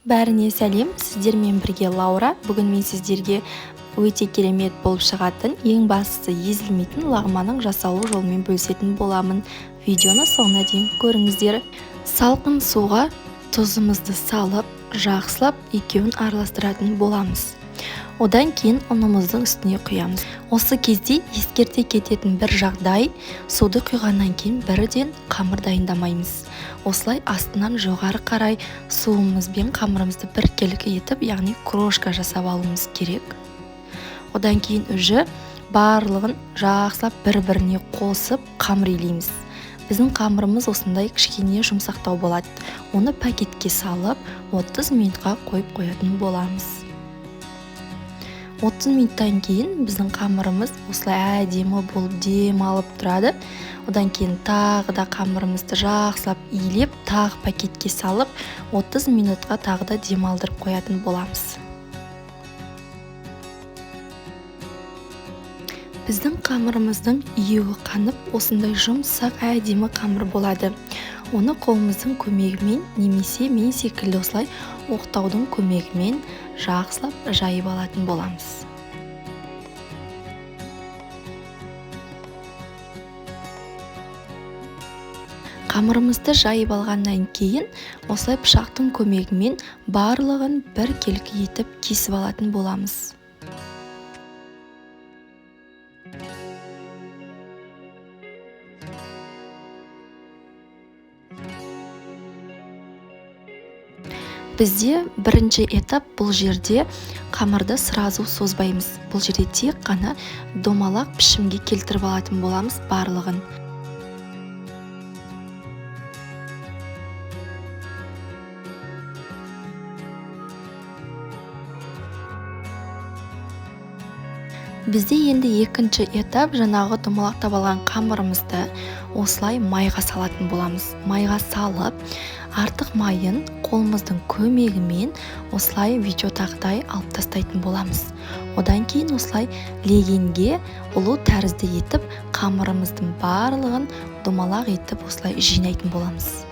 Бәріне сәлем, сіздермен бірге Лаура. Бүгін мен сіздерге өте керемет болып шығатын, ең бастысы езілмейтін лағманның жасалу жолымен бөлісетін боламын. Видеоны соңына дейін көріңіздер. Салқын суға тұзымызды салып, жақсылап екеуін араластыратын боламыз. Одан кейін ұнымыздың үстіне құямыз. Осы кезде ескерте кететін бір жағдай, суды құйғаннан кейін бірден қамыр дайындамаймыз. Осылай астынан жоғары қарай суымызбен қамырымызды біркелкі етіп, яғни крошка жасап алуымыз керек. Одан кейін уже барлығын жақсылап бір-біріне қосып қамыр илейміз. Біздің қамырымыз осындай кішкене жұмсақтау болады. Оны пакетке салып 30 минутқа қойып қоятын боламыз. 30 минуттан кейін біздің қамырымыз осылай әдемі болып дем алып тұрады. Одан кейін тағы да қамырымызды жақсылап илеп, тағы пакетке салып, 30 минутқа тағы да дем алдырып қоятын боламыз. Біздің қамырымыздың иеуі қанып, осындай жұмсақ әдемі қамыр болады. Оны қолымыздың көмегімен немесе мен секілді осылай оқтаудың көмегімен жақсылап жайып алатын боламыз. Қамырымызды жайып алғаннан кейін осылай пышақтың көмегімен барлығын біркелкі етіп кесіп алатын боламыз. Бізде бірінші этап бұл жерде қамырды сразу созбаймыз. Бұл жерде тек қана домалақ пішімге келтіріп алатын боламыз барлығын. Бізде енді екінші этап, жаңағы домалақтап алған қамырымызды осылай майға салатын боламыз. Майға салып, артық майын қолымыздың көмегімен осылай видеодағыдай алып тастайтын боламыз. Одан кейін осылай легенге ұлу тәрізді етіп қамырымыздың барлығын домалақ етіп осылай жинайтын боламыз.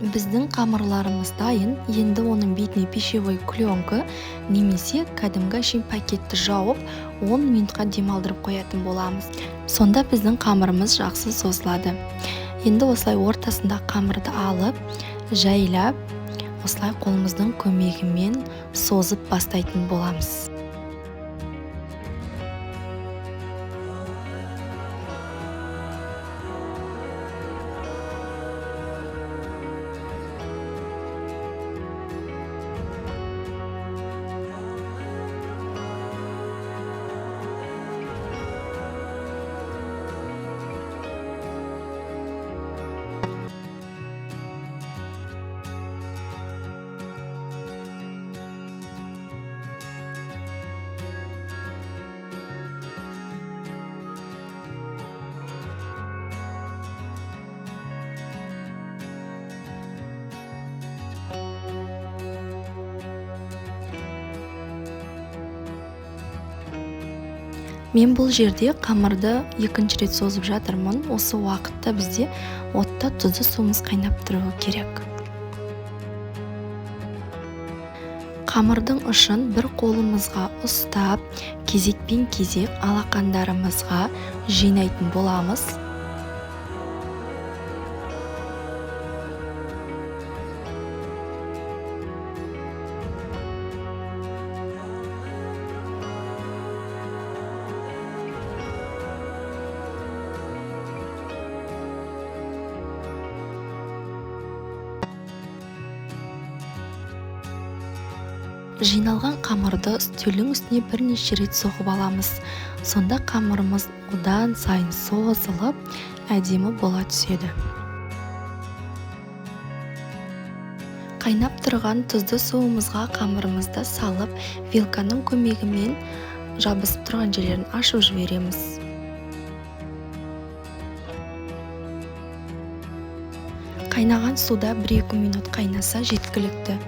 Біздің қамырларымыз дайын. Енді оның бетіне пищевой пленка немесе кәдімгі әшейін пакетті жауып 10 минутқа демалдырып қоятын боламыз. Сонда біздің қамырымыз жақсы созылады. Енді осылай ортасында қамырды алып, жайлап, осылай қолымыздың көмегімен созып бастайтын боламыз. Мен бұл жерде қамырды екінші рет созып жатырмын. Осы уақытта бізде отта тұзды суымыз қайнап тұруы керек. Қамырдың ұшын бір қолымызға ұстап, кезекпен кезек алақандарымызға жинайтын боламыз. Жиналған қамырды үстелдің үстіне бірнеше рет соғып аламыз. Сонда қамырымыз одан сайын созылып, әдемі бола түседі. Қайнап тұрған тұзды суымызға қамырымызды салып, вилканың көмегімен жабысып тұрған жерлерін ашып жібереміз. Қайнаған суда 1-2 минут қайнаса жеткілікті.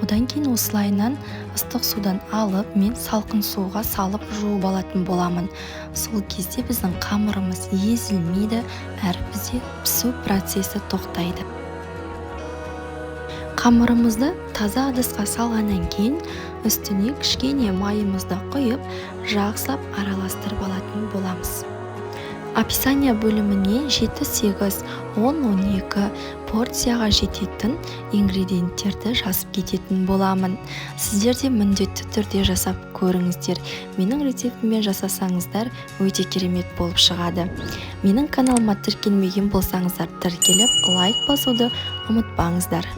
Одан кейін осылайынан ыстық судан алып, мен салқын суға салып жуып алатын боламын. Сол кезде біздің қамырымыз езілмейді, әрі бізде пісу процесі тоқтайды. Қамырымызды таза ыдысқа салғаннан кейін үстіне кішкене майымызды құйып, жақсылап араластырып алатын боламыз. Описание бөліміне 7, 8, 10, 12 порцияға жететін ингредиенттерді жазып кететін боламын. Сіздер де міндетті түрде жасап көріңіздер. Менің рецептіммен жасасаңыздар өте керемет болып шығады. Менің каналыма тіркелмеген болсаңыздар тіркеліп, лайк басуды ұмытпаңыздар.